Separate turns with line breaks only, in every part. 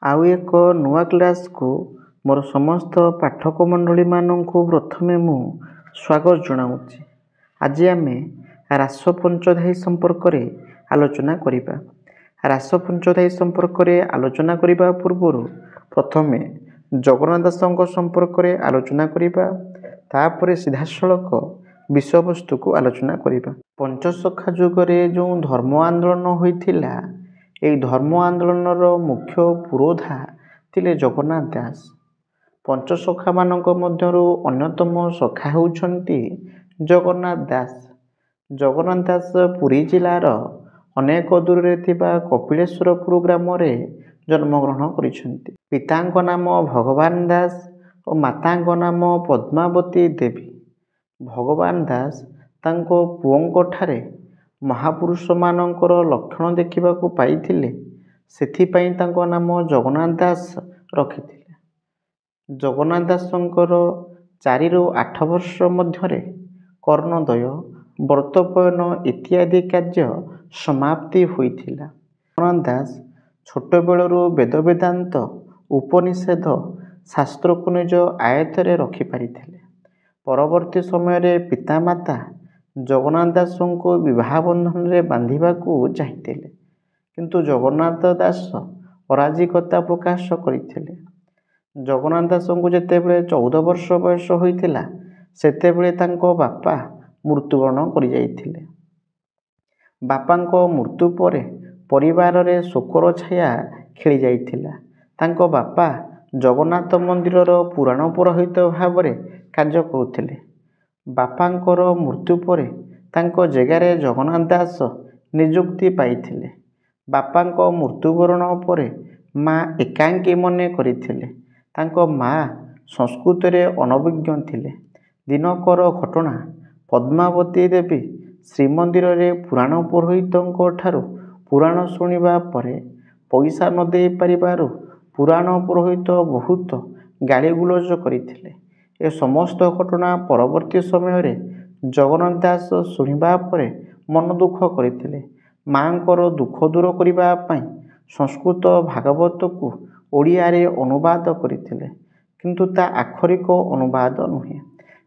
ଆଉ ଏକ ନୂଆ କ୍ଲାସ୍କୁ ମୋର ସମସ୍ତ ପାଠକ ମଣ୍ଡଳୀମାନଙ୍କୁ ପ୍ରଥମେ ମୁଁ ସ୍ୱାଗତ ଜଣାଉଛି। ଆଜି ଆମେ ରାସ ପଞ୍ଚଧାୟୀ ସମ୍ପର୍କରେ ଆଲୋଚନା କରିବା। ରାସ ପଞ୍ଚଧାୟୀ ସମ୍ପର୍କରେ ଆଲୋଚନା କରିବା ପୂର୍ବରୁ ପ୍ରଥମେ ଜଗନ୍ନାଥ ଦାସଙ୍କ ସମ୍ପର୍କରେ ଆଲୋଚନା କରିବା, ତାପରେ ସିଧାସଳଖ ବିଷୟବସ୍ତୁକୁ ଆଲୋଚନା କରିବା। ପଞ୍ଚସଖା ଯୁଗରେ ଯେଉଁ ଧର୍ମ ଆନ୍ଦୋଳନ ହୋଇଥିଲା, ଏହି ଧର୍ମ ଆନ୍ଦୋଳନର ମୁଖ୍ୟ ପୁରୋଧା ଥିଲେ ଜଗନ୍ନାଥ ଦାସ। ପଞ୍ଚସଖାମାନଙ୍କ ମଧ୍ୟରୁ ଅନ୍ୟତମ ସଖା ହେଉଛନ୍ତି ଜଗନ୍ନାଥ ଦାସ। ଜଗନ୍ନାଥ ଦାସ ପୁରୀ ଜିଲ୍ଲାର ଅନେକ ଦୂରରେ ଥିବା କପିଳେଶ୍ୱରପୁର ଗ୍ରାମରେ ଜନ୍ମଗ୍ରହଣ କରିଛନ୍ତି। ପିତାଙ୍କ ନାମ ଭଗବାନ ଦାସ ଓ ମାତାଙ୍କ ନାମ ପଦ୍ମାବତୀ ଦେବୀ। ଭଗବାନ ଦାସ ତାଙ୍କ ପୁଅଙ୍କଠାରେ ମହାପୁରୁଷମାନଙ୍କର ଲକ୍ଷଣ ଦେଖିବାକୁ ପାଇଥିଲେ, ସେଥିପାଇଁ ତାଙ୍କ ନାମ ଜଗନ୍ନାଥ ଦାସ ରଖିଥିଲେ। ଜଗନ୍ନାଥ ଦାସଙ୍କର 4ରୁ 8 ବର୍ଷ ମଧ୍ୟରେ କର୍ଣ୍ଣୋଦୟ, ବ୍ରତୋପନୟନ ଇତ୍ୟାଦି କାର୍ଯ୍ୟ ସମାପ୍ତି ହୋଇଥିଲା। ଜଗନ୍ନାଥ ଦାସ ଛୋଟବେଳରୁ ବେଦ, ବେଦାନ୍ତ, ଉପନିଷଦ ଶାସ୍ତ୍ରକୁ ନିଜ ଆୟତ୍ତରେ ରଖିପାରିଥିଲେ। ପରବର୍ତ୍ତୀ ସମୟରେ ପିତାମାତା ଜଗନ୍ନାଥ ଦାସଙ୍କୁ ବିବାହ ବନ୍ଧନରେ ବାନ୍ଧିବାକୁ ଚାହିଁଥିଲେ, କିନ୍ତୁ ଜଗନ୍ନାଥ ଦାସ ଅରାଜିକତା ପ୍ରକାଶ କରିଥିଲେ। ଜଗନ୍ନାଥ ଦାସଙ୍କୁ ଯେତେବେଳେ 14 ବର୍ଷ ବୟସ ହୋଇଥିଲା, ସେତେବେଳେ ତାଙ୍କ ବାପା ମୃତ୍ୟୁବରଣ କରିଯାଇଥିଲେ। ବାପାଙ୍କ ମୃତ୍ୟୁ ପରେ ପରିବାରରେ ଶୋକର ଛାୟା ଖେଳି ଯାଇଥିଲା। ତାଙ୍କ ବାପା ଜଗନ୍ନାଥ ମନ୍ଦିରର ପୁରାଣ ପୁରୋହିତ ଭାବରେ କାର୍ଯ୍ୟ କରୁଥିଲେ। ବାପାଙ୍କର ମୃତ୍ୟୁ ପରେ ତାଙ୍କ ଜାଗାରେ ଜଗନ୍ନାଥ ଦାସ ନିଯୁକ୍ତି ପାଇଥିଲେ। ବାପାଙ୍କ ମୃତ୍ୟୁବରଣ ପରେ ମା ଏକାକୀ ମନେ କରିଥିଲେ। ତାଙ୍କ ମା ସଂସ୍କୃତରେ ଅନଭିଜ୍ଞ ଥିଲେ। ଦିନକର ଘଟଣା, ପଦ୍ମାବତୀ ଦେବୀ ଶ୍ରୀମନ୍ଦିରରେ ପୁରାଣ ପୁରୋହିତଙ୍କ ଠାରୁ ପୁରାଣ ଶୁଣିବା ପରେ ପଇସା ନ ଦେଇପାରିବାରୁ ପୁରାଣ ପୁରୋହିତ ବହୁତ ଗାଳିଗୁଲଜ କରିଥିଲେ। ଏ ସମସ୍ତ ଘଟଣା ପରବର୍ତ୍ତୀ ସମୟରେ ଜଗନ୍ନାଥ ଦାସ ଶୁଣିବା ପରେ ମନ ଦୁଃଖ କରିଥିଲେ। ମାଆଙ୍କର ଦୁଃଖ ଦୂର କରିବା ପାଇଁ ସଂସ୍କୃତ ଭାଗବତକୁ ଓଡ଼ିଆରେ ଅନୁବାଦ କରିଥିଲେ, କିନ୍ତୁ ତା ଆକ୍ଷରିକ ଅନୁବାଦ ନୁହେଁ।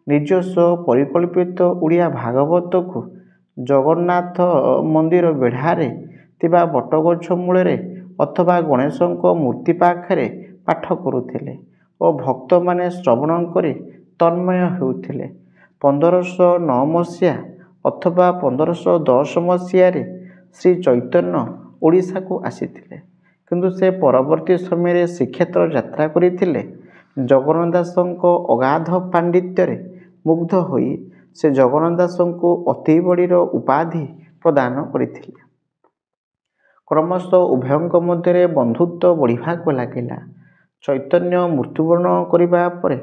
ନିଜସ୍ୱ ପରିକଳ୍ପିତ ଓଡ଼ିଆ ଭାଗବତକୁ ଜଗନ୍ନାଥ ମନ୍ଦିର ବେଢ଼ାରେ ଥିବା ବଟଗଛ ମୂଳରେ ଅଥବା ଗଣେଶଙ୍କ ମୂର୍ତ୍ତି ପାଖରେ ପାଠ କରୁଥିଲେ ଓ ଭକ୍ତମାନେ ଶ୍ରବଣ କରି ତନ୍ମୟ ହେଉଥିଲେ। 1509 ମସିହା ଅଥବା 1510 ମସିହାରେ ଶ୍ରୀ ଚୈତନ୍ୟ ଓଡ଼ିଶାକୁ ଆସିଥିଲେ, କିନ୍ତୁ ସେ ପରବର୍ତ୍ତୀ ସମୟରେ ଶ୍ରୀକ୍ଷେତ୍ର ଯାତ୍ରା କରିଥିଲେ। ଜଗନ୍ନାଥ ଦାସଙ୍କ ଅଗାଧ ପାଣ୍ଡିତ୍ୟରେ ମୁଗ୍ଧ ହୋଇ ସେ ଜଗନ୍ନାଥ ଦାସଙ୍କୁ ଅତିବଡ଼ୀର ଉପାଧି ପ୍ରଦାନ କରିଥିଲେ। କ୍ରମଶଃ ଉଭୟଙ୍କ ମଧ୍ୟରେ ବନ୍ଧୁତ୍ୱ ବଢ଼ିବାକୁ ଲାଗିଲା। ଚୈତନ୍ୟ ମୃତ୍ୟୁବରଣ କରିବା ପରେ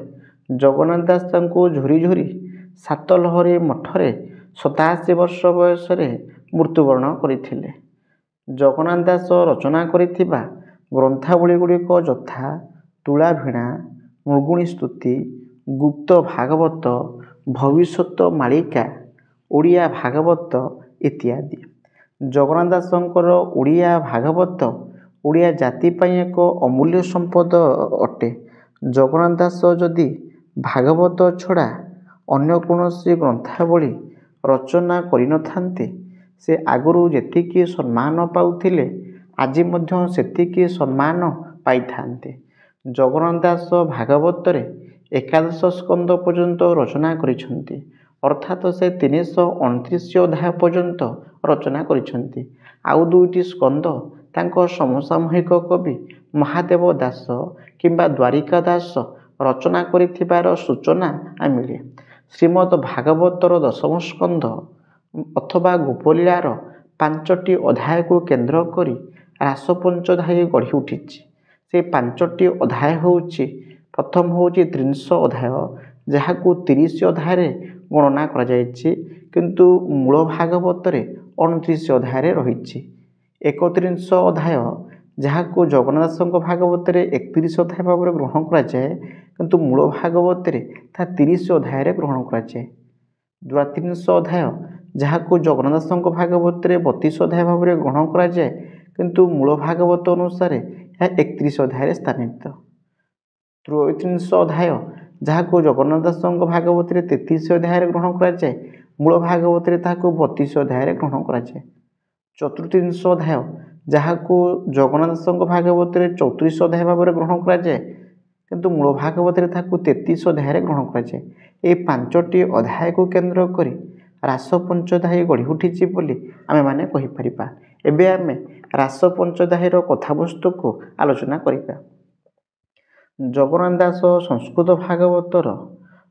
ଜଗନ୍ନାଥ ଦାସ ତାଙ୍କୁ ଝୁରି ଝୁରି ସାତଲହରୀ ମଠରେ 87 ବର୍ଷ ବୟସରେ ମୃତ୍ୟୁବରଣ କରିଥିଲେ। ଜଗନ୍ନାଥ ଦାସ ରଚନା କରିଥିବା ଗ୍ରନ୍ଥାବଳୀ ଗୁଡ଼ିକ ଯଥା ତୁଳାଭିଣା, ମୃଗୁଣୀ ସ୍ତୁତି, ଗୁପ୍ତ ଭାଗବତ, ଭବିଷ୍ୟତ ମାଳିକା, ଓଡ଼ିଆ ଭାଗବତ ଇତ୍ୟାଦି। ଜଗନ୍ନାଥ ଦାସଙ୍କର ଓଡ଼ିଆ ଭାଗବତ ଓଡ଼ିଆ ଜାତି ପାଇଁ ଏକ ଅମୂଲ୍ୟ ସମ୍ପଦ ଅଟେ। ଜଗନ୍ନାଥ ଦାସ ଯଦି ଭାଗବତ ଛଡ଼ା ଅନ୍ୟ କୌଣସି ଗ୍ରନ୍ଥାବଳୀ ରଚନା କରିନଥାନ୍ତେ, ସେ ଆଗରୁ ଯେତିକି ସମ୍ମାନ ପାଉଥିଲେ ଆଜି ମଧ୍ୟ ସେତିକି ସମ୍ମାନ ପାଇଥାନ୍ତେ। ଜଗନ୍ନାଥ ଦାସ ଭାଗବତରେ ଏକାଦଶ ସ୍କନ୍ଦ ପର୍ଯ୍ୟନ୍ତ ରଚନା କରିଛନ୍ତି, ଅର୍ଥାତ ସେ 329 ଅଧ୍ୟାୟ ପର୍ଯ୍ୟନ୍ତ ରଚନା କରିଛନ୍ତି। ଆଉ 2ଟି ସ୍କନ୍ଦ ତାଙ୍କ ସମସାମୟିକ କବି ମହାଦେବ ଦାସ କିମ୍ବା ଦ୍ୱାରିକା ଦାସ ରଚନା କରିଥିବାର ସୂଚନା ମିଳେ। ଶ୍ରୀମଦ୍ ଭାଗବତର ଦଶମ ସ୍କନ୍ଦ ଅଥବା ଗୋପଲୀଳାର 5ଟି ଅଧ୍ୟାୟକୁ କେନ୍ଦ୍ର କରି ରାସ ପଞ୍ଚଧାୟୀ ଗଢ଼ି ଉଠିଛି। ସେ 5ଟି ଅଧ୍ୟାୟ ହେଉଛି, ପ୍ରଥମ ହେଉଛି ତ୍ରିଂଶ ଅଧ୍ୟାୟ, ଯାହାକୁ 30 ଅଧ୍ୟାୟରେ ଗଣନା କରାଯାଇଛି, କିନ୍ତୁ ମୂଳ ଭାଗବତରେ 29 ଅଧ୍ୟାୟରେ ରହିଛି। ଏକତ୍ରିଂଶ ଅଧ୍ୟାୟ, ଯାହାକୁ ଜଗନ୍ନାଥ ଦାସଙ୍କ ଭାଗବତରେ 31 ଅଧ୍ୟାୟ ଭାବରେ ଗ୍ରହଣ କରାଯାଏ, କିନ୍ତୁ ମୂଳ ଭାଗବତରେ ତାହା 30 ଅଧ୍ୟାୟରେ ଗ୍ରହଣ କରାଯାଏ। ଦ୍ୱାତ୍ରିଂଶ ଅଧ୍ୟାୟ, ଯାହାକୁ ଜଗନ୍ନାଥ ଦାସଙ୍କ ଭାଗବତରେ 32 ଅଧ୍ୟାୟ ଭାବରେ ଗ୍ରହଣ କରାଯାଏ, କିନ୍ତୁ ମୂଳ ଭାଗବତ ଅନୁସାରେ ଏହା 31 ଅଧ୍ୟାୟରେ ସ୍ଥାନିତ। ତ୍ରୟୋତ୍ରିଂଶ ଅଧ୍ୟାୟ, ଯାହାକୁ ଜଗନ୍ନାଥ ଦାସଙ୍କ ଭାଗବତରେ 33 ଅଧ୍ୟାୟରେ ଗ୍ରହଣ କରାଯାଏ, ମୂଳ ଭାଗବତରେ ତାହାକୁ 32 ଅଧ୍ୟାୟରେ ଗ୍ରହଣ କରାଯାଏ। ଚତୁର୍ତ୍ରିଂଶ ଅଧ୍ୟାୟ, ଯାହାକୁ ଜଗନ୍ନାଥ ଦାସଙ୍କ ଭାଗବତରେ 34 ଅଧ୍ୟାୟ ଭାବରେ ଗ୍ରହଣ କରାଯାଏ, କିନ୍ତୁ ମୂଳ ଭାଗବତରେ ତାହାକୁ 33 ଅଧ୍ୟାୟରେ ଗ୍ରହଣ କରାଯାଏ। ଏହି 5ଟି ଅଧ୍ୟାୟକୁ କେନ୍ଦ୍ର କରି ରାସ ପଞ୍ଚୋଧ୍ୟାୟୀ ଗଢ଼ି ଉଠିଛି ବୋଲି ଆମେମାନେ କହିପାରିବା। ଏବେ ଆମେ ରାସ ପଞ୍ଚୋଧ୍ୟାୟୀର କଥାବସ୍ତୁକୁ ଆଲୋଚନା କରିବା। ଜଗନ୍ନାଥ ଦାସ ସଂସ୍କୃତ ଭାଗବତର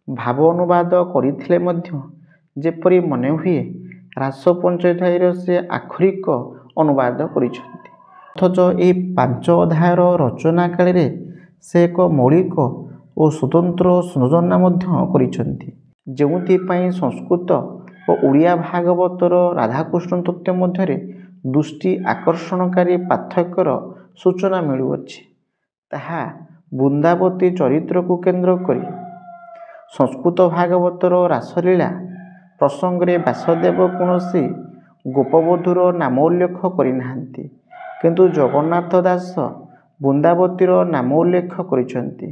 ଭାବ ଅନୁବାଦ କରିଥିଲେ ମଧ୍ୟ ଯେପରି ମନେ ହୁଏ, ରାସ ପଞ୍ଚୋଧ୍ୟାୟୀର ସେ ଆକ୍ଷରିକ ଅନୁବାଦ କରିଛନ୍ତି। ଅଥଚ ଏହି 5 ଅଧ୍ୟାୟର ରଚନା କାଳରେ ସେ ଏକ ମୌଳିକ ଓ ସ୍ୱତନ୍ତ୍ର ସଂଯୋଜନା ମଧ୍ୟ କରିଛନ୍ତି, ଯେଉଁଥିପାଇଁ ସଂସ୍କୃତ ଓ ଓଡ଼ିଆ ଭାଗବତର ରାଧାକୃଷ୍ଣ ତତ୍ତ୍ୱ ମଧ୍ୟରେ ଦୃଷ୍ଟି ଆକର୍ଷଣକାରୀ ପାର୍ଥକ୍ୟର ସୂଚନା ମିଳୁଅଛି। ତାହା ବୃନ୍ଦାବତୀ ଚରିତ୍ରକୁ କେନ୍ଦ୍ର କରି। ସଂସ୍କୃତ ଭାଗବତର ରାସଲୀଳା ପ୍ରସଙ୍ଗରେ ବ୍ୟାସଦେବ କୌଣସି ଗୋପବଧୂର ନାମ ଉଲ୍ଲେଖ କରିନାହାନ୍ତି, କିନ୍ତୁ ଜଗନ୍ନାଥ ଦାସ ବୃନ୍ଦାବତୀର ନାମ ଉଲ୍ଲେଖ କରିଛନ୍ତି।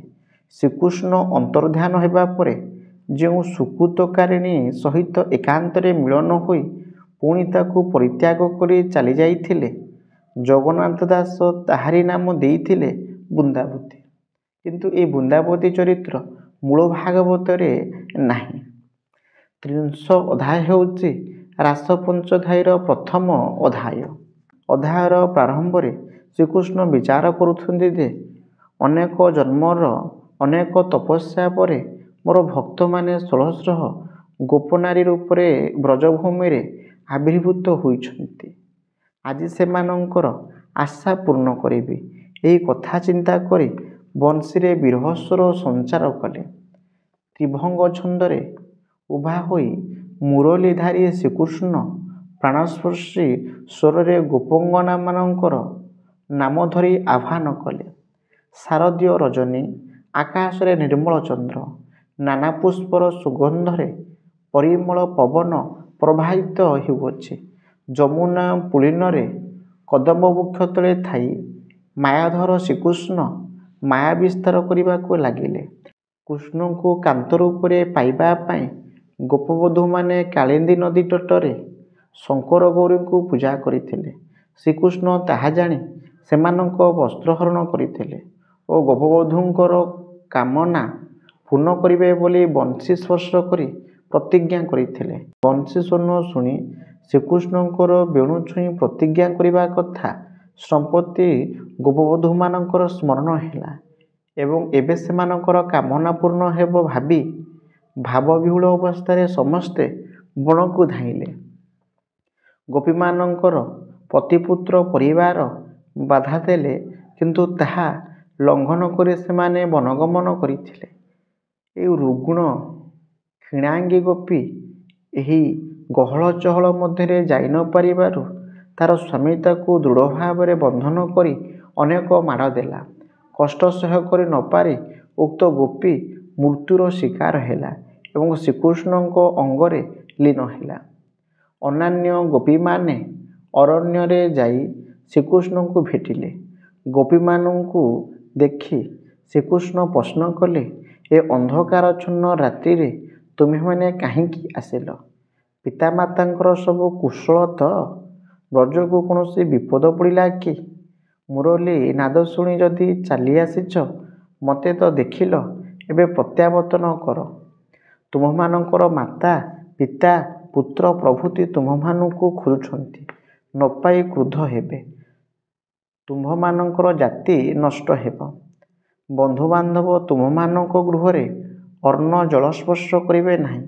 ଶ୍ରୀକୃଷ୍ଣ ଅନ୍ତର୍ଧ୍ୟାନ ହେବା ପରେ ଯେଉଁ ସୁକୃତକାରିଣୀ ସହିତ ଏକାନ୍ତରେ ମିଳନ ହୋଇ ପୁଣି ତାକୁ ପରିତ୍ୟାଗ କରି ଚାଲିଯାଇଥିଲେ, ଜଗନ୍ନାଥ ଦାସ ତାହାରି ନାମ ଦେଇଥିଲେ ବୃନ୍ଦାବତୀ। କିନ୍ତୁ ଏହି ବୃନ୍ଦାବତୀ ଚରିତ୍ର ମୂଳ ଭାଗବତରେ ନାହିଁ। ତ୍ରିଂଶ ଅଧ୍ୟାୟ ହେଉଛି ରାସ ପଞ୍ଚୋଧ୍ୟାୟୀର ପ୍ରଥମ ଅଧ୍ୟାୟ। ଅଧ୍ୟାୟର ପ୍ରାରମ୍ଭରେ ଶ୍ରୀକୃଷ୍ଣ ବିଚାର କରୁଛନ୍ତି ଯେ ଅନେକ ଜନ୍ମର ଅନେକ ତପସ୍ୟା ପରେ ମୋର ଭକ୍ତମାନେ 1600 ଗୋପନାରୀ ରୂପରେ ବ୍ରଜଭୂମିରେ ଆବିର୍ଭୂତ ହୋଇଛନ୍ତି। ଆଜି ସେମାନଙ୍କର ଆଶା ପୂର୍ଣ୍ଣ କରିବି, ଏହି କଥା ଚିନ୍ତା କରି ବଂଶୀରେ ବିରହ ସ୍ୱର ସଞ୍ଚାର କଲେ। ତ୍ରିଭଙ୍ଗ ଛନ୍ଦରେ ଉଭା ହୋଇ ମୁରଲୀଧାରୀ ଶ୍ରୀକୃଷ୍ଣ ପ୍ରାଣସ୍ପର୍ଶୀ ସ୍ୱରରେ ଗୋପଙ୍ଗନାମାନଙ୍କର ନାମ ଧରି ଆହ୍ୱାନ କଲେ। ଶାରଦୀୟ ରଜନୀ, ଆକାଶରେ ନିର୍ମଳ ଚନ୍ଦ୍ର, ନାନା ପୁଷ୍ପର ସୁଗନ୍ଧରେ ପରିମଳ ପବନ ପ୍ରବାହିତ ହେଉଅଛି। ଯମୁନା ପୁଳିନରେ କଦମ୍ବ ବୃକ୍ଷ ତଳେ ଥାଇ ମାୟାଧର ଶ୍ରୀକୃଷ୍ଣ ମାୟା ବିସ୍ତାର କରିବାକୁ ଲାଗିଲେ। କୃଷ୍ଣଙ୍କୁ କାନ୍ତ ରୂପରେ ପାଇବା ପାଇଁ ଗୋପବଧୂମାନେ କାଳିନ୍ଦୀ ନଦୀ ତଟରେ ଶଙ୍କର ଗୌରୀଙ୍କୁ ପୂଜା କରିଥିଲେ। ଶ୍ରୀକୃଷ୍ଣ ତାହା ଜାଣି ସେମାନଙ୍କ ବସ୍ତ୍ରହରଣ କରିଥିଲେ ଓ ଗୋପବଧୂଙ୍କର କାମନା ପୂର୍ଣ୍ଣ କରିବେ ବୋଲି ବଂଶୀ ସ୍ପର୍ଶ କରି ପ୍ରତିଜ୍ଞା କରିଥିଲେ। ବଂଶୀ ସ୍ୱନ ଶୁଣି ଶ୍ରୀକୃଷ୍ଣଙ୍କର ବେଣୁ ଛୁଇଁ ପ୍ରତିଜ୍ଞା କରିବା କଥା ସମ୍ପ୍ରତି ଗୋପବଧୂମାନଙ୍କର ସ୍ମରଣ ହେଲା ଏବଂ ଏବେ ସେମାନଙ୍କର କାମନା ପୂର୍ଣ୍ଣ ହେବ ଭାବି ଭାବବିହ୍ୱଳ ଅବସ୍ଥାରେ ସମସ୍ତେ ବଣକୁ ଧାଇଁଲେ। ଗୋପୀମାନଙ୍କର ପତିପୁତ୍ର ପରିବାର ବାଧା ଦେଲେ, କିନ୍ତୁ ତାହା ଲଙ୍ଘନ କରି ସେମାନେ ବନଗମନ କରିଥିଲେ। ଏହି ରୁଗ୍ଣ କ୍ଷୀଣାଙ୍ଗୀ ଗୋପୀ ଏହି ଗହଳ ଚହଳ ମଧ୍ୟରେ ଯାଇ ନ ପାରିବାରୁ ତା'ର ସ୍ୱାମୀ ତାକୁ ଦୃଢ଼ ଭାବରେ ବନ୍ଧନ କରି ଅନେକ ମାଡ଼ ଦେଲା। କଷ୍ଟ ସହ୍ୟ କରି ନପାରି ଉକ୍ତ ଗୋପୀ ମୃତ୍ୟୁର ଶିକାର ହେଲା ଏବଂ ଶ୍ରୀକୃଷ୍ଣଙ୍କ ଅଙ୍ଗରେ ଲୀନ ହେଲା। ଅନ୍ୟାନ୍ୟ ଗୋପୀମାନେ ଅରଣ୍ୟରେ ଯାଇ ଶ୍ରୀକୃଷ୍ଣଙ୍କୁ ଭେଟିଲେ। ଗୋପୀମାନଙ୍କୁ ଦେଖି ଶ୍ରୀକୃଷ୍ଣ ପ୍ରଶ୍ନ କଲେ, ଏ ଅନ୍ଧକାରାଚ୍ଛନ୍ନ ରାତ୍ରିରେ ତୁମ୍ଭେମାନେ କାହିଁକି ଆସିଲ? ପିତାମାତାଙ୍କର ସବୁ କୁଶଳ ତ? ବ୍ରଜକୁ କୌଣସି ବିପଦ ପଡ଼ିଲା କି? ମୁରଲୀ ନାଦ ଶୁଣି ଯଦି ଚାଲି ଆସିଛ, ମୋତେ ତ ଦେଖିଲ, ଏବେ ପ୍ରତ୍ୟାବର୍ତ୍ତନ କର। ତୁମ୍ଭମାନଙ୍କର ମାତା, ପିତା, ପୁତ୍ର ପ୍ରଭୃତି ତୁମ୍ଭମାନଙ୍କୁ ଖୋଜୁଛନ୍ତି, ନ ପାଇ କ୍ରୁଦ୍ଧ ହେବେ। ତୁମ୍ଭମାନଙ୍କର ଜାତି ନଷ୍ଟ ହେବ। ବନ୍ଧୁବାନ୍ଧବ ତୁମ୍ଭମାନଙ୍କ ଗୃହରେ ଅନ୍ନ ଜଳ ସ୍ପର୍ଶ କରିବେ ନାହିଁ।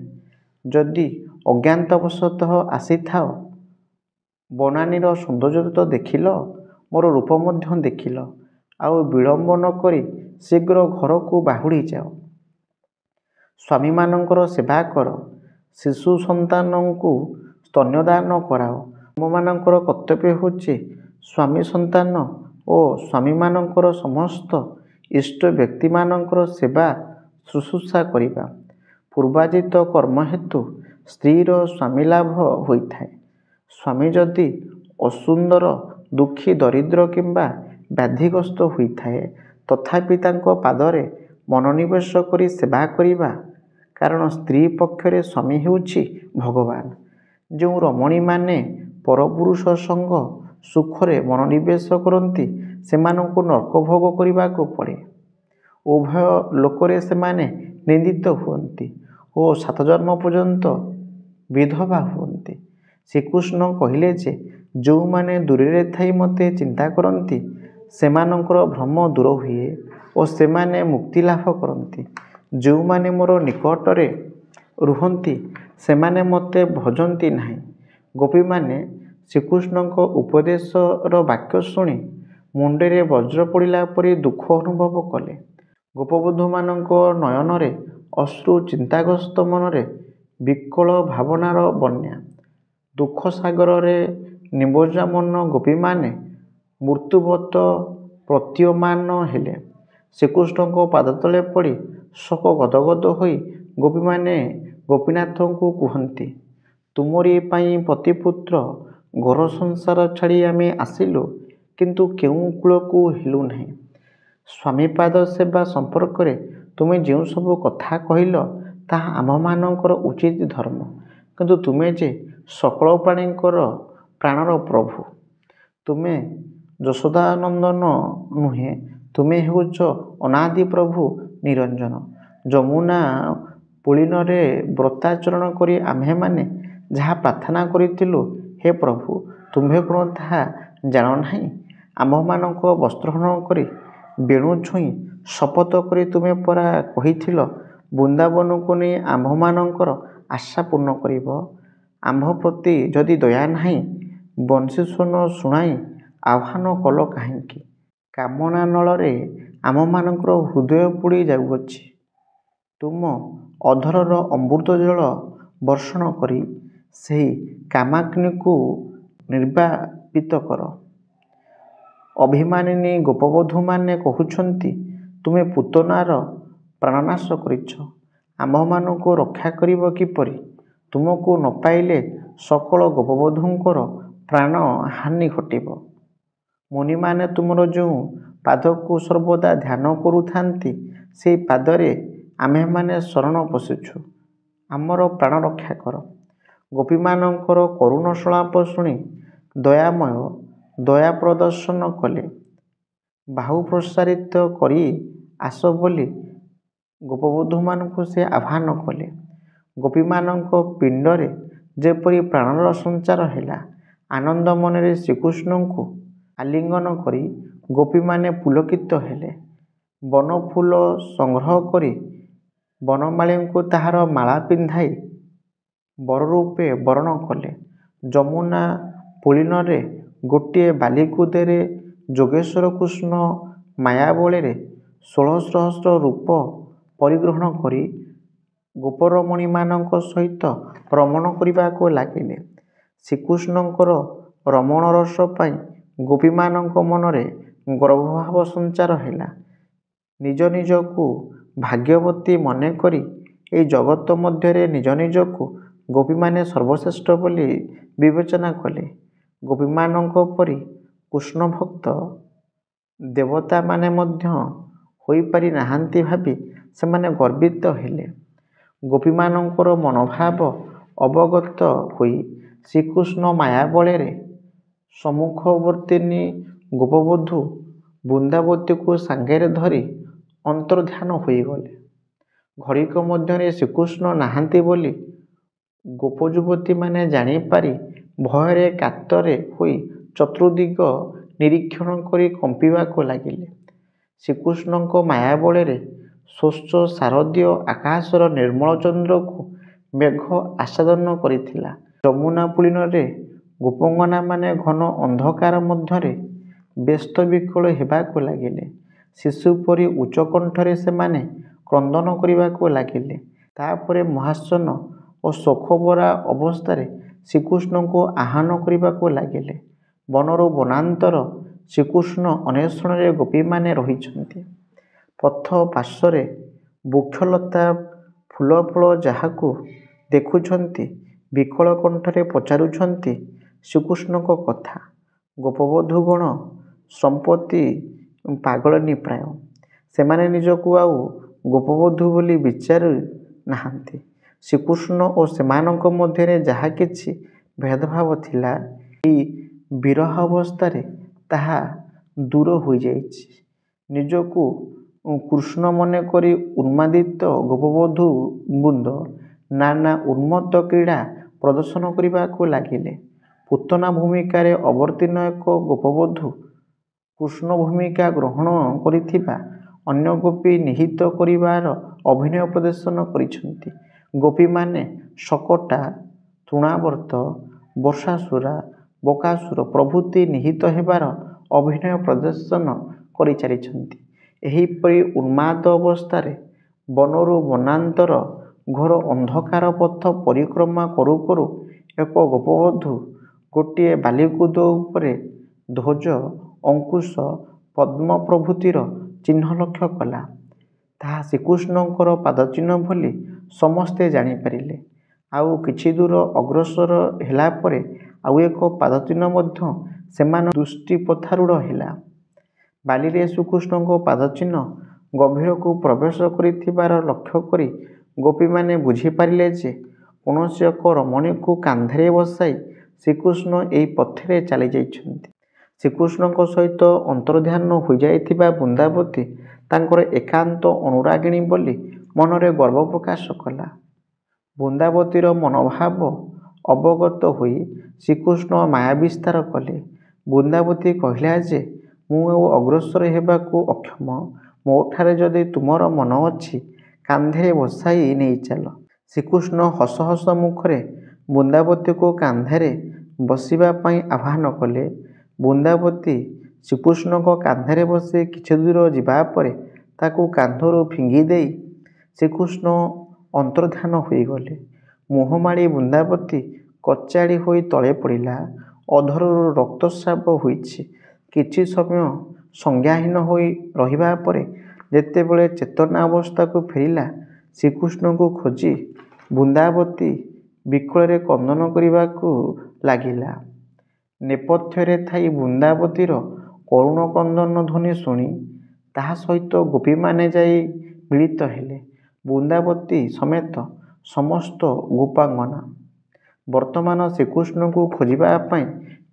ଯଦି ଅଜ୍ଞାତବଶତଃ ଆସିଥାଅ, ବନାନୀର ସୌନ୍ଦର୍ଯ୍ୟ ତ ଦେଖିଲ, ମୋର ରୂପ ମଧ୍ୟ ଦେଖିଲ, ଆଉ ବିଳମ୍ବ ନ କରି ଶୀଘ୍ର ଘରକୁ ବାହୁଡ଼ି ଯାଅ। ସ୍ୱାମୀମାନଙ୍କର ସେବା କର, ଶିଶୁ ସନ୍ତାନଙ୍କୁ ସ୍ତନ୍ୟଦାନ କରାଅ। ତୁମମାନଙ୍କର କର୍ତ୍ତବ୍ୟ ହେଉଛି ସ୍ୱାମୀ ସନ୍ତାନ ଓ ସ୍ୱାମୀମାନଙ୍କର ସମସ୍ତ ଇଷ୍ଟ ବ୍ୟକ୍ତିମାନଙ୍କର ସେବା ଶୁଶ୍ରୂଷା କରିବା। ପୂର୍ବାର୍ଜିତ କର୍ମ ହେତୁ ସ୍ତ୍ରୀର ସ୍ୱାମୀ ଲାଭ ହୋଇଥାଏ। ସ୍ୱାମୀ ଯଦି ଅସୁନ୍ଦର ଦୁଃଖୀ, ଦରିଦ୍ର କିମ୍ବା ବ୍ୟାଧିଗ୍ରସ୍ତ ହୋଇଥାଏ, ତଥାପି ତାଙ୍କ ପାଦରେ ମନୋନିବେଶ କରି ସେବା କରିବା, କାରଣ ସ୍ତ୍ରୀ ପକ୍ଷରେ ସ୍ୱାମୀ ହେଉଛି ଭଗବାନ। ଯେଉଁ ରମଣୀମାନେ ପରପୁରୁଷ ସଙ୍ଗ ସୁଖରେ ମନୋନିବେଶ କରନ୍ତି, ସେମାନଙ୍କୁ ନର୍କ ଭୋଗ କରିବାକୁ ପଡ଼େ। ଉଭୟ ଲୋକରେ ସେମାନେ ନିନ୍ଦିତ ହୁଅନ୍ତି ଓ 7 ଜନ୍ମ ପର୍ଯ୍ୟନ୍ତ ବିଧବା ହୁଅନ୍ତି। ଶ୍ରୀକୃଷ୍ଣ କହିଲେ ଯେ ଯେଉଁମାନେ ଦୂରରେ ଥାଇ ମୋତେ ଚିନ୍ତା କରନ୍ତି, ସେମାନଙ୍କର ଭ୍ରମ ଦୂର ହୁଏ ଓ ସେମାନେ ମୁକ୍ତି ଲାଭ କରନ୍ତି। ଯେଉଁମାନେ ମୋର ନିକଟରେ ରୁହନ୍ତି, ସେମାନେ ମୋତେ ଭଜନ୍ତି ନାହିଁ। ଗୋପୀମାନେ ଶ୍ରୀକୃଷ୍ଣଙ୍କ ଉପଦେଶର ବାକ୍ୟ ଶୁଣି ମୁଣ୍ଡରେ ବଜ୍ର ପଡ଼ିଲା ପରି ଦୁଃଖ ଅନୁଭବ କଲେ। ଗୋପବଧୂମାନଙ୍କ ନୟନରେ ଅଶ୍ରୁ, ଚିନ୍ତାଗ୍ରସ୍ତ ମନରେ ବିକଳ ଭାବନାର ବନ୍ୟା। ଦୁଃଖ ସାଗରରେ ନିମଜ୍ଜମାନ ଗୋପୀମାନେ ମୃତ୍ୟୁବତ ପ୍ରତୀୟମାନ ହେଲେ। ଶ୍ରୀକୃଷ୍ଣଙ୍କ ପାଦତଳେ ପଡ଼ି ଶୋକ ଗଦଗଦ ହୋଇ ଗୋପୀମାନେ ଗୋପୀନାଥଙ୍କୁ କୁହନ୍ତି, ତୁମରି ପାଇଁ ପତିପୁତ୍ର ଘର ସଂସାର ଛାଡ଼ି ଆମେ ଆସିଲୁ, କିନ୍ତୁ କେଉଁ କୂଳକୁ ହେଲୁ ନାହିଁ। ସ୍ୱାମୀପାଦ ସେବା ସମ୍ପର୍କରେ ତୁମେ ଯେଉଁସବୁ କଥା କହିଲ, ତାହା ଆମ୍ଭମାନଙ୍କର ଉଚିତ ଧର୍ମ। କିନ୍ତୁ ତୁମେ ଯେ ସକଳ ପ୍ରାଣୀଙ୍କର ପ୍ରାଣର ପ୍ରଭୁ, ତୁମେ ଯଶୋଦାନନ୍ଦନ ନୁହେଁ, ତୁମେ ହେଉଛ ଅନାଦି ପ୍ରଭୁ ନିରଞ୍ଜନ। ଯମୁନା ପୁଳିନରେ ବ୍ରତାଚରଣ କରି ଆମ୍ଭେମାନେ ଯାହା ପ୍ରାର୍ଥନା କରିଥିଲୁ, ହେ ପ୍ରଭୁ, ତୁମ୍ଭେ କ'ଣ ତାହା ଜାଣ ନାହିଁ? ଆମ୍ଭମାନଙ୍କ ବସ୍ତ୍ରହରଣ କରି ବେଣୁ ଛୁଇଁ ଶପଥ କରି ତୁମେ ପରା କହିଥିଲ, ବୃନ୍ଦାବନକୁ ନେଇ ଆମ୍ଭମାନଙ୍କର ଆଶା ପୂର୍ଣ୍ଣ କରିବ। ଆମ୍ଭ ପ୍ରତି ଯଦି ଦୟା ନାହିଁ, ବଂଶୀସ୍ୱନ ଶୁଣାଇ ଆହ୍ୱାନ କଲ କାହିଁକି? କାମନାନଳରେ ଆମ୍ଭମାନଙ୍କର ହୃଦୟ ପୋଡ଼ି ଯାଉଅଛି। ତୁମ ଅଧରର ଅମୃତ ଜଳ ବର୍ଷଣ କରି ସେହି କାମାଗ୍ନିକୁ ନିର୍ବାପିତ କର। ଅଭିମାନିନୀ ଗୋପବଧୂମାନେ କହୁଛନ୍ତି, ତୁମେ ପୁତନାର ପ୍ରାଣନାଶ କରିଛ, ଆମ୍ଭମାନଙ୍କୁ ରକ୍ଷା କରିବ କିପରି? ତୁମକୁ ନ ପାଇଲେ ସକଳ ଗୋପବଧୂଙ୍କର ପ୍ରାଣ ହାନି ଘଟିବ। ମୁନିମାନେ ତୁମର ଯେଉଁ ପାଦକୁ ସର୍ବଦା ଧ୍ୟାନ କରୁଥାନ୍ତି, ସେହି ପାଦରେ ଆମ୍ଭେମାନେ ଶରଣ ପଶିଛୁ, ଆମର ପ୍ରାଣ ରକ୍ଷା କର। ଗୋପୀମାନଙ୍କର କରୁଣ ସଂଳାପ ଶୁଣି ଦୟାମୟ ଦୟା ପ୍ରଦର୍ଶନ କଲେ। ବାହୁ ପ୍ରସାରିତ କରି ଆସ ବୋଲି ଗୋପବଧୂମାନଙ୍କୁ ସେ ଆହ୍ୱାନ କଲେ। ଗୋପୀମାନଙ୍କ ପିଣ୍ଡରେ ଯେପରି ପ୍ରାଣର ସଞ୍ଚାର ହେଲା, ଆନନ୍ଦ ମନରେ ଶ୍ରୀକୃଷ୍ଣଙ୍କୁ ଆଲିଙ୍ଗନ କରି ଗୋପୀମାନେ ପୁଲକିତ ହେଲେ। ବନଫୁଲ ସଂଗ୍ରହ କରି ବନମାଳୀଙ୍କୁ ତାହାର ମାଳା ପିନ୍ଧାଇ ବରରୂପେ ବରଣ କଲେ। ଯମୁନା ପୁଳିନରେ ଗୋଟିଏ ବାଲିକୁଦରେ ଯୋଗେଶ୍ୱର କୃଷ୍ଣ ମାୟାବଳରେ 16 ସହସ୍ର ରୂପ ପରିଗ୍ରହଣ କରି ଗୋପରମଣୀମାନଙ୍କ ସହିତ ରମଣ କରିବାକୁ ଲାଗିଲେ। ଶ୍ରୀକୃଷ୍ଣଙ୍କର ରମଣ ରସ ପାଇଁ ଗୋପୀମାନଙ୍କ ମନରେ ଗର୍ଭଭାବ ସଞ୍ଚାର ହେଲା। ନିଜ ନିଜକୁ ଭାଗ୍ୟବତୀ ମନେକରି ଏହି ଜଗତ ମଧ୍ୟରେ ନିଜ ନିଜକୁ ଗୋପୀମାନେ ସର୍ବଶ୍ରେଷ୍ଠ ବୋଲି ବିବେଚନା କଲେ। ଗୋପୀମାନଙ୍କ ପରି କୃଷ୍ଣଭକ୍ତ ଦେବତାମାନେ ମଧ୍ୟ ହୋଇପାରି ନାହାନ୍ତି ଭାବି ସେମାନେ ଗର୍ବିତ ହେଲେ। ଗୋପୀମାନଙ୍କର ମନୋଭାବ ଅବଗତ ହୋଇ ଶ୍ରୀକୃଷ୍ଣ ମାୟାବଳରେ ସମ୍ମୁଖବର୍ତ୍ତିନୀ ଗୋପବଧୂ ବୃନ୍ଦାବତୀକୁ ସାଙ୍ଗରେ ଧରି ଅନ୍ତର୍ଧ୍ୟାନ ହୋଇଗଲେ। ଘଡ଼ିକ ମଧ୍ୟରେ ଶ୍ରୀକୃଷ୍ଣ ନାହାନ୍ତି ବୋଲି ଗୋପଯୁବତୀମାନେ ଜାଣିପାରି ଭୟରେ କାତରେ ହୋଇ ଚତୁର୍ଦିଗ ନିରୀକ୍ଷଣ କରି କମ୍ପିବାକୁ ଲାଗିଲେ। ଶ୍ରୀକୃଷ୍ଣଙ୍କ ମାୟାବଳରେ ସ୍ୱଚ୍ଛ ଶାରଦୀୟ ଆକାଶର ନିର୍ମଳ ଚନ୍ଦ୍ରକୁ ମେଘ ଆଚ୍ଛାଦନ କରିଥିଲା। ଯମୁନା ପୁଳିନରେ ଗୋପଙ୍ଗନାମାନେ ଘନ ଅନ୍ଧକାର ମଧ୍ୟରେ ବ୍ୟସ୍ତ ବିକଳ ହେବାକୁ ଲାଗିଲେ। ଶିଶୁ ପରି ଉଚ୍ଚକଣ୍ଠରେ ସେମାନେ କ୍ରନ୍ଦନ କରିବାକୁ ଲାଗିଲେ। ତାପରେ ମହାସନ ଓ ଶୋକଭରା ଅବସ୍ଥାରେ ଶ୍ରୀକୃଷ୍ଣଙ୍କୁ ଆହ୍ୱାନ କରିବାକୁ ଲାଗିଲେ। ବନରୁ ବନାନ୍ତର ଶ୍ରୀକୃଷ୍ଣ ଅନ୍ୱେଷଣରେ ଗୋପୀମାନେ ରହିଛନ୍ତି। ପଥ ପାର୍ଶ୍ୱରେ ବୃକ୍ଷଲତା ଫୁଲଫଳ ଯାହାକୁ ଦେଖୁଛନ୍ତି, ବିକଳ କଣ୍ଠରେ ପଚାରୁଛନ୍ତି ଶ୍ରୀକୃଷ୍ଣଙ୍କ କଥା। ଗୋପବଧୂଗଣ ସମ୍ପ୍ରତି ପାଗଳିନୀ ପ୍ରାୟ। ସେମାନେ ନିଜକୁ ଆଉ ଗୋପବଧୂ ବୋଲି ବିଚାରୁ ନାହାନ୍ତି। ଶ୍ରୀକୃଷ୍ଣ ଓ ସେମାନଙ୍କ ମଧ୍ୟରେ ଯାହା କିଛି ଭେଦଭାବ ଥିଲା, ଏହି ବିରହାବସ୍ଥାରେ ତାହା ଦୂର ହୋଇଯାଇଛି। ନିଜକୁ କୃଷ୍ଣ ମନେକରି ଉନ୍ମାଦିତ ଗୋପବଧୂ ବୃନ୍ଦ ନାନା ଉନ୍ମତ୍ତ କ୍ରୀଡ଼ା ପ୍ରଦର୍ଶନ କରିବାକୁ ଲାଗିଲେ। ପୂତନା ଭୂମିକାରେ ଅବତୀର୍ଣ୍ଣ ଏକ ଗୋପବଧୂ କୃଷ୍ଣ ଭୂମିକା ଗ୍ରହଣ କରିଥିବା ଅନ୍ୟ ଗୋପୀ ନିହତ କରିବାର ଅଭିନୟ ପ୍ରଦର୍ଶନ କରିଛନ୍ତି। ଗୋପୀମାନେ ଶକଟା, ତୃଣାବର୍ତ୍ତ, ବତ୍ସାସୁର, ବକାସୁର ପ୍ରଭୃତି ନିହତ ହେବାର ଅଭିନୟ ପ୍ରଦର୍ଶନ କରିଚାଲିଛନ୍ତି। ଏହିପରି ଉନ୍ମାଦ ଅବସ୍ଥାରେ ବନରୁ ବନାନ୍ତର ଘୋର ଅନ୍ଧକାର ପଥ ପରିକ୍ରମା କରୁ କରୁ ଏକ ଗୋପବଧୂ ଗୋଟିଏ ବାଲିକୁଦ ଉପରେ ଧ୍ୱଜ, ଅଙ୍କୁଶ, ପଦ୍ମ ପ୍ରଭୃତିର ଚିହ୍ନ ଲକ୍ଷ୍ୟ କଲା। ତାହା ଶ୍ରୀକୃଷ୍ଣଙ୍କର ପାଦଚିହ୍ନ ବୋଲି ସମସ୍ତେ ଜାଣିପାରିଲେ। ଆଉ କିଛି ଦୂର ଅଗ୍ରସର ହେଲା ପରେ ଆଉ ଏକ ପାଦଚିହ୍ନ ମଧ୍ୟ ସେମାନଙ୍କ ଦୃଷ୍ଟିପଥାରୂଢ଼ ହେଲା। ବାଲିରେ ଶ୍ରୀକୃଷ୍ଣଙ୍କ ପାଦଚିହ୍ନ ଗଭୀରକୁ ପ୍ରବେଶ କରିଥିବାର ଲକ୍ଷ୍ୟ କରି ଗୋପୀମାନେ ବୁଝିପାରିଲେ ଯେ କୌଣସି ଏକ ରମଣୀକୁ କାନ୍ଧରେ ବସାଇ ଶ୍ରୀକୃଷ୍ଣ ଏହି ପଥରେ ଚାଲିଯାଇଛନ୍ତି। ଶ୍ରୀକୃଷ୍ଣଙ୍କ ସହିତ ଅନ୍ତର୍ଧ୍ୟାନ ହୋଇଯାଇଥିବା ବୃନ୍ଦାବତୀ ତାଙ୍କର ଏକାନ୍ତ ଅନୁରାଗିଣୀ ବୋଲି ମନରେ ଗର୍ବ ପ୍ରକାଶ କଲା। ବୃନ୍ଦାବତୀର ମନୋଭାବ ଅବଗତ ହୋଇ ଶ୍ରୀକୃଷ୍ଣ ମାୟାବିସ୍ତାର କଲେ। ବୃନ୍ଦାବତୀ କହିଲା ଯେ ମୁଁ ଆଉ ଅଗ୍ରସର ହେବାକୁ ଅକ୍ଷମ। ମୋଠାରେ ଯଦି ତୁମର ମନ ଅଛି, କାନ୍ଧରେ ବସାଇ ନେଇଚାଲ। ଶ୍ରୀକୃଷ୍ଣ ହସ ହସ ମୁଖରେ ବୃନ୍ଦାବତୀକୁ କାନ୍ଧରେ ବସିବା ପାଇଁ ଆହ୍ୱାନ କଲେ। ବୃନ୍ଦାବତୀ ଶ୍ରୀକୃଷ୍ଣଙ୍କ କାନ୍ଧରେ ବସି କିଛି ଦୂର ଯିବା ପରେ ତାକୁ କାନ୍ଧରୁ ଫିଙ୍ଗିଦେଇ ଶ୍ରୀକୃଷ୍ଣ ଅନ୍ତର୍ଧ୍ୟାନ ହୋଇଗଲେ। ମୁହଁ ମାଡ଼ି ବୃନ୍ଦାବତୀ କଚାଡ଼ି ହୋଇ ତଳେ ପଡ଼ିଲା। ଅଧରରୁ ରକ୍ତସ୍ରାବ ହୋଇଛି। କିଛି ସମୟ ସଂଜ୍ଞାହୀନ ହୋଇ ରହିବା ପରେ ଯେତେବେଳେ ଚେତନା ଅବସ୍ଥାକୁ ଫେରିଲା, ଶ୍ରୀକୃଷ୍ଣଙ୍କୁ ଖୋଜି ବୃନ୍ଦାବତୀ ବିକଳରେ କ୍ରନ୍ଦନ କରିବାକୁ ଲାଗିଲା। ନେପଥ୍ୟରେ ଥାଇ ବୃନ୍ଦାବତୀର କରୁଣ କ୍ରନ୍ଦନ ଧ୍ୱନି ଶୁଣି ତାହା ସହିତ ଗୋପୀମାନେ ଯାଇ ମିଳିତ ହେଲେ। ବୃନ୍ଦାବତୀ ସମେତ ସମସ୍ତ ଗୋପାଙ୍ଗନା ବର୍ତ୍ତମାନ ଶ୍ରୀକୃଷ୍ଣଙ୍କୁ ଖୋଜିବା ପାଇଁ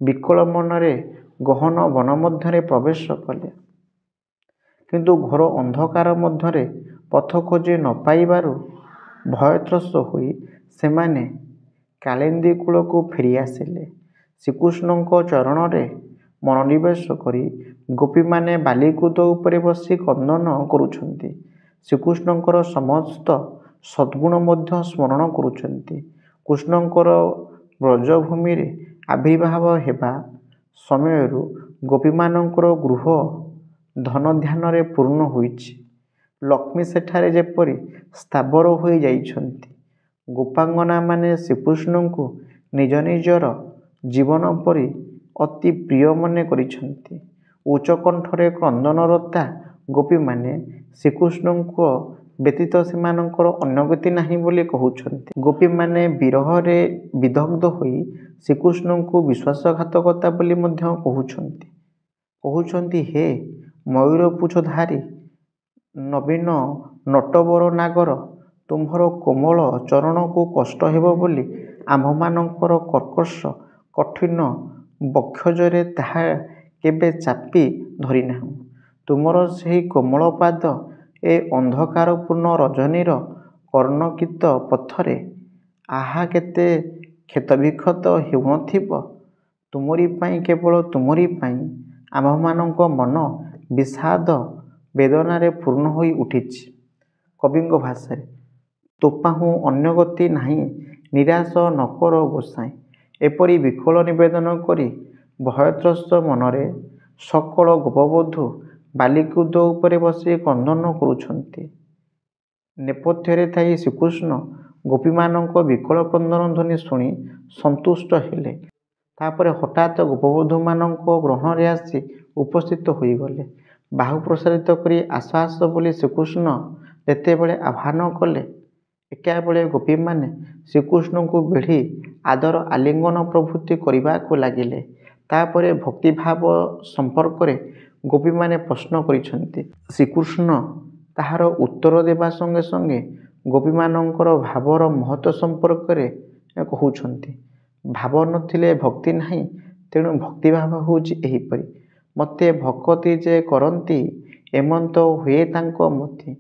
ବିକଳ ମନରେ ଗହନ ବନ ମଧ୍ୟରେ ପ୍ରବେଶ କଲେ। କିନ୍ତୁ ଘୋର ଅନ୍ଧକାର ମଧ୍ୟରେ ପଥ ଖୋଜି ନ ପାଇବାରୁ ଭୟତ୍ରସ୍ତ ହୋଇ ସେମାନେ କାଳିନ୍ଦୀ କୂଳକୁ ଫେରିଆସିଲେ। ଶ୍ରୀକୃଷ୍ଣଙ୍କ ଚରଣରେ ମନୋନିବେଶ କରି ଗୋପୀମାନେ ବାଲିକୁଦ ଉପରେ ବସି କ୍ରନ୍ଦନ କରୁଛନ୍ତି। ଶ୍ରୀକୃଷ୍ଣଙ୍କର ସମସ୍ତ ସଦ୍ଗୁଣ ମଧ୍ୟ ସ୍ମରଣ କରୁଛନ୍ତି। କୃଷ୍ଣଙ୍କର ବ୍ରଜଭୂମିରେ ଆବିର୍ଭାବ ହେବା ସମୟରୁ ଗୋପୀମାନଙ୍କର ଗୃହ ଧନଧାନ୍ୟରେ ପୂର୍ଣ୍ଣ ହୋଇଛି। ଲକ୍ଷ୍ମୀ ସେଠାରେ ଯେପରି ସ୍ଥାବର ହୋଇ ଯାଇଛନ୍ତି। ଗୋପାଙ୍ଗନାମାନେ ଶ୍ରୀକୃଷ୍ଣଙ୍କୁ ନିଜ ନିଜର ଜୀବନ ପରି ଅତି ପ୍ରିୟ ମନେ କରିଛନ୍ତି। ଉଚ୍ଚକଣ୍ଠରେ କ୍ରନ୍ଦନରତା ଗୋପୀମାନେ ଶ୍ରୀକୃଷ୍ଣଙ୍କ ବ୍ୟତୀତ ସେମାନଙ୍କର ଅନ୍ୟ ଗତି ନାହିଁ ବୋଲି କହୁଛନ୍ତି। ଗୋପୀମାନେ ବିରହରେ ବିଦଗ୍ଧ ହୋଇ ଶ୍ରୀକୃଷ୍ଣଙ୍କୁ ବିଶ୍ୱାସଘାତକତା ବୋଲି ମଧ୍ୟ କହୁଛନ୍ତି। କହୁଛନ୍ତି, ହେ ମୟୂରପୁଚ୍ଛଧାରୀ ନବୀନ ନଟବର ନାଗର, ତୁମ୍ଭର କୋମଳ ଚରଣକୁ କଷ୍ଟ ହେବ ବୋଲି ଆମ୍ଭମାନଙ୍କର କର୍କଶ କଠିନ ବକ୍ଷୋଜରେ ତାହା କେବେ ଚାପି ଧରିନାହୁଁ। ତୁମର ସେହି କୋମଳ ପାଦ ଏ ଅନ୍ଧକାରପୂର୍ଣ୍ଣ ରଜନୀର କଣ୍ଟକିତ ପଥରେ ଆହା କେତେ କ୍ଷତବିକ୍ଷତ ହେଉନଥିବ! ତୁମରି ପାଇଁ, କେବଳ ତୁମରି ପାଇଁ ଆମ୍ଭମାନଙ୍କ ମନ ବିଷାଦ ବେଦନାରେ ପୂର୍ଣ୍ଣ ହୋଇ ଉଠିଛି। କବିଙ୍କ ଭାଷାରେ, ତୋ ପାହୁଁ ଅନ୍ୟ ଗତି ନାହିଁ ନିରାଶ ନ କର ଗୋସାଇଁ। ଏପରି ବିକଳ ନିବେଦନ କରି ଭୟତ୍ରସ୍ତ ମନରେ ସକଳ ଗୋପବଧୂ ବାଲିକୁଦ ଉପରେ ବସି କ୍ରନ୍ଦନ କରୁଛନ୍ତି। ନେପଥ୍ୟରେ ଥାଇ ଶ୍ରୀକୃଷ୍ଣ ଗୋପୀମାନଙ୍କ ବିକଳ କ୍ରନ୍ଦନ ଧ୍ୱନି ଶୁଣି ସନ୍ତୁଷ୍ଟ ହେଲେ। ତାପରେ ହଠାତ୍ ଗୋପବଧୂମାନଙ୍କ ଗହଣରେ ଆସି ଉପସ୍ଥିତ ହୋଇଗଲେ। ବାହୁ ପ୍ରସାରିତ କରି ଆସ ଆସ ବୋଲି ଶ୍ରୀକୃଷ୍ଣ ଯେତେବେଳେ ଆହ୍ୱାନ କଲେ, ଏକାବେଳକେ ଗୋପୀମାନେ ଶ୍ରୀକୃଷ୍ଣଙ୍କୁ ବେଢ଼ି ଆଦର ଆଲିଙ୍ଗନ ପ୍ରଭୃତି କରିବାକୁ ଲାଗିଲେ। ତାପରେ ଭକ୍ତିଭାବ ସମ୍ପର୍କରେ ଗୋପୀମାନେ ପ୍ରଶ୍ନ କରିଛନ୍ତି। ଶ୍ରୀକୃଷ୍ଣ ତାହାର ଉତ୍ତର ଦେବା ସଙ୍ଗେ ସଙ୍ଗେ ଗୋପୀମାନଙ୍କର ଭାବର ମହତ୍ତ୍ୱ ସମ୍ପର୍କରେ କହୁଛନ୍ତି। ଭାବ ନଥିଲେ ଭକ୍ତି ନାହିଁ, ତେଣୁ ଭକ୍ତିଭାବ ହେଉଛି ଏହିପରି। ମୋତେ ଭକତି ଯେ କରନ୍ତି, ଏମନ୍ତ ହୁଏ ତାଙ୍କ ମତି।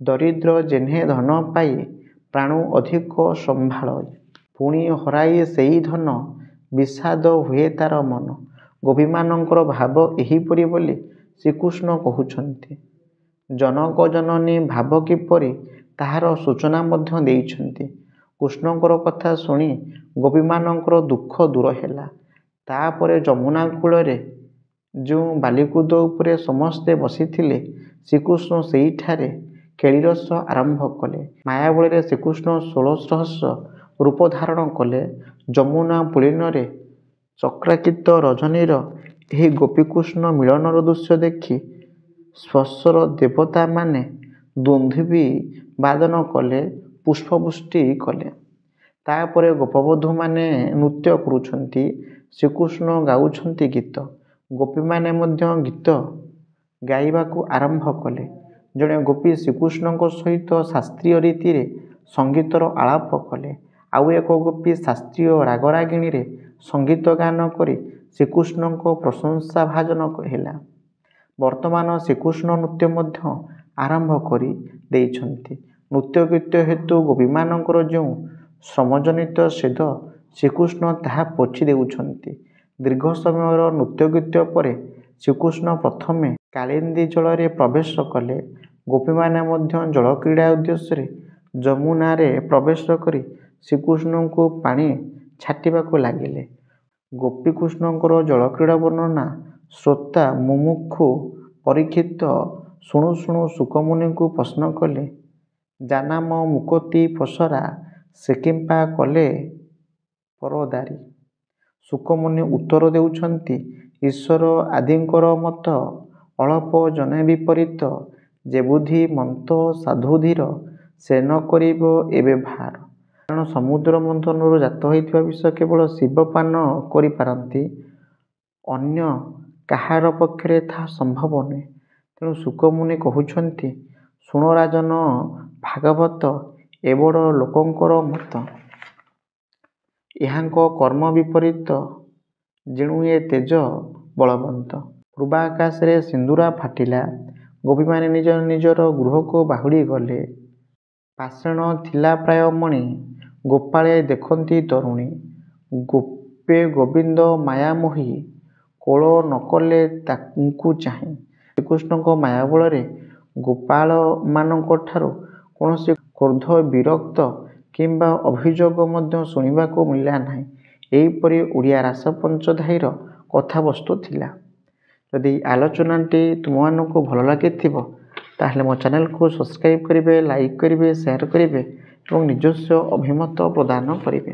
ଦରିଦ୍ର ଯେହ୍ନେ ଧନ ପାଇ ପ୍ରାଣୁ ଅଧିକ ସମ୍ଭାଳଇ, ପୁଣି ହରାଇ ସେଇ ଧନ ବିଷାଦ ହୁଏ ତାର ମନ। ଗୋପୀମାନଙ୍କର ଭାବ ଏହିପରି ବୋଲି ଶ୍ରୀକୃଷ୍ଣ କହୁଛନ୍ତି। ଜନକ ଜନନୀ ଭାବ କିପରି ତାହାର ସୂଚନା ମଧ୍ୟ ଦେଇଛନ୍ତି। କୃଷ୍ଣଙ୍କର କଥା ଶୁଣି ଗୋପୀମାନଙ୍କର ଦୁଃଖ ଦୂର ହେଲା। ତାପରେ ଯମୁନା କୂଳରେ ଯେଉଁ ବାଲିକୁଦ ଉପରେ ସମସ୍ତେ ବସିଥିଲେ, ଶ୍ରୀକୃଷ୍ଣ ସେଇଠାରେ କେଳିରସ ଆରମ୍ଭ କଲେ। ମାୟାବଳରେ ଶ୍ରୀକୃଷ୍ଣ 16 ସହସ୍ର ରୂପ ଧାରଣ କଲେ। ଯମୁନା ପୁଳିନରେ ଚକ୍ରାଙ୍କିତ ରଜନୀର ଏହି ଗୋପୀକୃଷ୍ଣ ମିଳନର ଦୃଶ୍ୟ ଦେଖି ସ୍ୱର୍ଗର ଦେବତାମାନେ ଦୁନ୍ଦୁଭି ବାଦନ କଲେ, ପୁଷ୍ପବୃଷ୍ଟି କଲେ। ତାପରେ ଗୋପବଧୂମାନେ ନୃତ୍ୟ କରୁଛନ୍ତି, ଶ୍ରୀକୃଷ୍ଣ ଗାଉଛନ୍ତି ଗୀତ। ଗୋପୀମାନେ ମଧ୍ୟ ଗୀତ ଗାଇବାକୁ ଆରମ୍ଭ କଲେ। ଜଣେ ଗୋପୀ ଶ୍ରୀକୃଷ୍ଣଙ୍କ ସହିତ ଶାସ୍ତ୍ରୀୟ ରୀତିରେ ସଙ୍ଗୀତର ଆଳାପ କଲେ। ଆଉ ଏକ ଗୋପୀ ଶାସ୍ତ୍ରୀୟ ରାଗରାଗିଣୀରେ ସଙ୍ଗୀତ ଗାନ କରି ଶ୍ରୀକୃଷ୍ଣଙ୍କ ପ୍ରଶଂସାଭାଜନ ହେଲା। ବର୍ତ୍ତମାନ ଶ୍ରୀକୃଷ୍ଣ ନୃତ୍ୟ ମଧ୍ୟ ଆରମ୍ଭ କରି ଦେଇଛନ୍ତି। ନୃତ୍ୟ ଗୀତ ହେତୁ ଗୋପୀମାନଙ୍କର ଯେଉଁ ଶ୍ରମଜନିତ ସ୍ୱେଦ, ଶ୍ରୀକୃଷ୍ଣ ତାହା ପୋଛି ଦେଉଛନ୍ତି। ଦୀର୍ଘ ସମୟର ନୃତ୍ୟ ଗୀତ ପରେ ଶ୍ରୀକୃଷ୍ଣ ପ୍ରଥମେ କାଳିନ୍ଦୀ ଜଳରେ ପ୍ରବେଶ କଲେ। ଗୋପୀମାନେ ମଧ୍ୟ ଜଳକ୍ରୀଡ଼ା ଉଦ୍ଦେଶ୍ୟରେ ଯମୁନାରେ ପ୍ରବେଶ କରି ଶ୍ରୀକୃଷ୍ଣଙ୍କୁ ପାଣି ଛାଟିବାକୁ ଲାଗିଲେ। ଗୋପୀକୃଷ୍ଣଙ୍କର ଜଳକ୍ରୀଡ଼ା ବର୍ଣ୍ଣନା ଶ୍ରୋତା ମୁମୁକ୍ଷୁ ପରୀକ୍ଷିତ ଶୁଣୁ ଶୁଣୁ ଶୁକମୁନିଙ୍କୁ ପ୍ରଶ୍ନ କଲେ, ଯାନାମ ମୁକତି ପସରା ସେ କିମ୍ପା କଲେ ପରଦାରୀ। ଶୁକମୁନି ଉତ୍ତର ଦେଉଛନ୍ତି, ଈଶ୍ୱର ଆଦିଙ୍କର ମତ ଅଳପ ଜନେ ବିପରୀତ। ଯେ ବୁଦ୍ଧିମନ୍ତ ସାଧୁଧୀର, ସେ ନ କରିବ ଏ ବ୍ୟବହାର। କାରଣ ସମୁଦ୍ର ମନ୍ଥନରୁ ଜାତ ହୋଇଥିବା ବିଷ କେବଳ ଶିବ ପାନ କରିପାରନ୍ତି, ଅନ୍ୟ କାହାର ପକ୍ଷରେ ତାହା ସମ୍ଭବ ନୁହେଁ। ତେଣୁ ଶୁକମୁନି କହୁଛନ୍ତି, ଶୁଣ ରାଜନ ଭାଗବତ, ଏ ବଡ଼ ଲୋକଙ୍କର ମତ। ଏହାଙ୍କ କର୍ମ ବିପରୀତ, ଯେଣୁ ଏ ତେଜ ବଳବନ୍ତ। ପୂର୍ବାକାଶରେ ସିନ୍ଦୁରା ଫାଟିଲା। ଗୋପୀମାନେ ନିଜ ନିଜର ଗୃହକୁ ବାହୁଡ଼ି ଗଲେ। ପାଷାଣ ଥିଲା ପ୍ରାୟ ମଣି, ଗୋପାଳେ ଦେଖନ୍ତି ତରୁଣୀ। ଗୋପେ ଗୋବିନ୍ଦ ମାୟା ମୋହି, କୋଳ ନ କଲେ ତାଙ୍କୁ ଚାହିଁ। ଶ୍ରୀକୃଷ୍ଣଙ୍କ ମାୟା ବଳରେ ଗୋପାଳମାନଙ୍କଠାରୁ କୌଣସି କ୍ରୋଧ, ବିରକ୍ତ କିମ୍ବା ଅଭିଯୋଗ ମଧ୍ୟ ଶୁଣିବାକୁ ମିଳିଲା ନାହିଁ। ଏହିପରି ଓଡ଼ିଆ ରାସ ପଞ୍ଚଧାଈର କଥାବସ୍ତୁ ଥିଲା। ଯଦି ଆଲୋଚନାଟି ତୁମମାନଙ୍କୁ ଭଲ ଲାଗିଥିବ, ତାହେଲେ ମୋ ଚ୍ୟାନେଲକୁ ସବସ୍କ୍ରାଇବ୍ କରିବେ, ଲାଇକ୍ କରିବେ, ସେୟାର କରିବେ ଏବଂ ନିଜସ୍ୱ ଅଭିମତ ପ୍ରଦାନ କରିବେ।